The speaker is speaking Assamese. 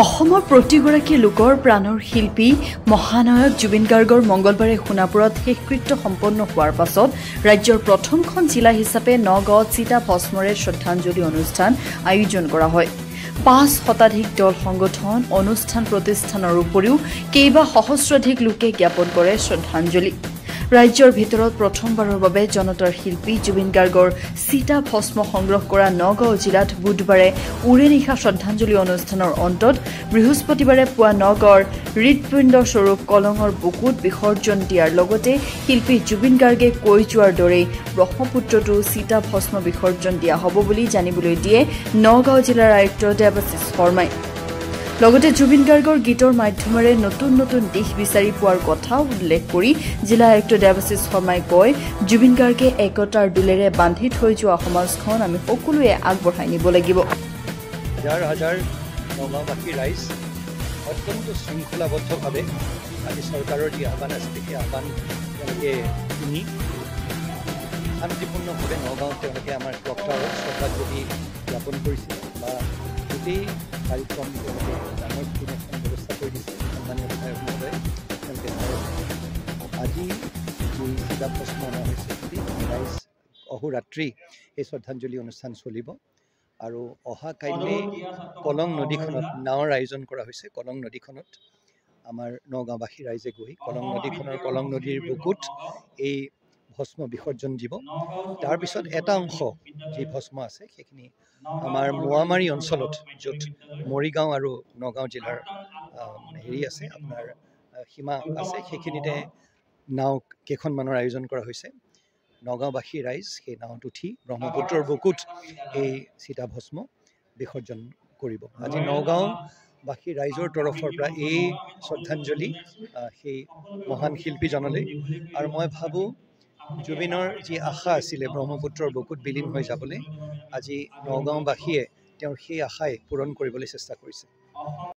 অসমৰ প্ৰতিগৰাকী লোকৰ প্ৰাণৰ শিল্পী মহানায়ক জুবিন গাৰ্গৰ মঙ্গলবাৰে সোণাপুৰত শেষকৃত্য সম্পন্ন হোৱাৰ পাছত ৰাজ্যৰ প্ৰথমখন জিলা হিচাপে নগাঁৱত চিতা ভস্মৰে শ্ৰদ্ধাঞ্জলি অনুষ্ঠান আয়োজন কৰা হয়। 5 শতাধিক দল সংগঠন, অনুষ্ঠান প্ৰতিষ্ঠানৰ উপৰিও কেইবা সহস্ৰাধিক লোকে জ্ঞাপন কৰে শ্ৰদ্ধাঞ্জলি। ৰাজ্যৰ ভিতৰত প্ৰথমবাৰৰ বাবে জনতাৰ শিল্পী জুবিন গাৰ্গৰ চিতা ভস্ম সংগ্ৰহ কৰা নগাঁও জিলাত বুধবাৰে উৰে নিশা শ্ৰদ্ধাঞ্জলি অনুষ্ঠানৰ অন্তত বৃহস্পতিবাৰে পুৱা নগাঁৱৰ হৃদপিণ্ড স্বৰূপ কলঙৰ বুকুত বিসৰ্জন দিয়াৰ লগতে শিল্পী জুবিন গাৰ্গে কৈ যোৱাৰ দৰেই ব্ৰহ্মপুত্ৰতো চিতা ভস্ম বিসৰ্জন দিয়া হ'ব বুলি জানিবলৈ দিয়ে নগাঁও জিলাৰ আয়ুক্ত দেৱাশীষ শৰ্মাই। লগতে জুবিন গাৰ্গৰ গীতৰ মাধ্যমেৰে নতুন নতুন দিশ বিচাৰি পোৱাৰ কথাও উল্লেখ কৰি জিলা আয়ুক্ত দেৱাশীষ শৰ্মাই কয়, জুবিন গাৰ্গে একতাৰ দোলেৰে বান্ধি থৈ যোৱা সমাজখন আমি সকলোৱে আগবঢ়াই নিব লাগিব। হাজাৰ হাজাৰ নগাঁওবাসী ৰাইজ অত্যন্ত শৃংখলাবদ্ধভাৱে আজি চৰকাৰৰ যি আহ্বান আছিলে সেই আহ্বান তেওঁলোকে শুনি শান্তিপূৰ্ণভাৱে নগাঁৱত তেওঁলোকে আমাৰ ক্লক টাৱাৰত শ্ৰদ্ধাঞ্জলি জ্ঞাপন কৰিছে বা গোটেই কাৰ্যক্ৰম তেওঁলোকে ডাঙৰ এখন ব্যৱস্থা কৰি দিছে। সন্মানীয় বিধায়ক মহোদয়ে তেওঁলোকে আজি যি চিতা ভস্ম অনা হৈছে গোটেই ৰাইজ অহোৰাত্ৰি এই শ্ৰদ্ধাঞ্জলি অনুষ্ঠান চলিব আৰু অহা কাইলৈ কলং নদীখনত নাৱৰ আয়োজন কৰা হৈছে। কলং নদীখনত আমাৰ নগাঁওবাসী ৰাইজে গৈ কলং নদীখনৰ কলং নদীৰ বুকুত এই ভস্ম বিসৰ্জন দিব। তাৰপিছত এটা অংশ যি ভস্ম আছে সেইখিনি আমাৰ মোৱামাৰী অঞ্চলত য'ত মৰিগাঁও আৰু নগাঁও জিলাৰ হেৰি আছে, আপোনাৰ সীমা আছে, সেইখিনিতে নাও কেইখনমানৰ আয়োজন কৰা হৈছে। নগাঁওবাসী ৰাইজ সেই নাৱত উঠি ব্ৰহ্মপুত্ৰৰ বুকুত এই চিতা ভস্ম বিসৰ্জন কৰিব। আজি নগাঁওবাসী ৰাইজৰ তৰফৰ পৰা এই শ্ৰদ্ধাঞ্জলি সেই মহান শিল্পীজনলৈ। আৰু মই ভাবোঁ জুবিনৰ যি আশা আছিলে ব্ৰহ্মপুত্ৰৰ বুকুত বিলীন হৈ যাবলৈ, আজি নগাঁওবাসীয়ে তেওঁৰ সেই আশাই পূৰণ কৰিবলৈ চেষ্টা কৰিছে।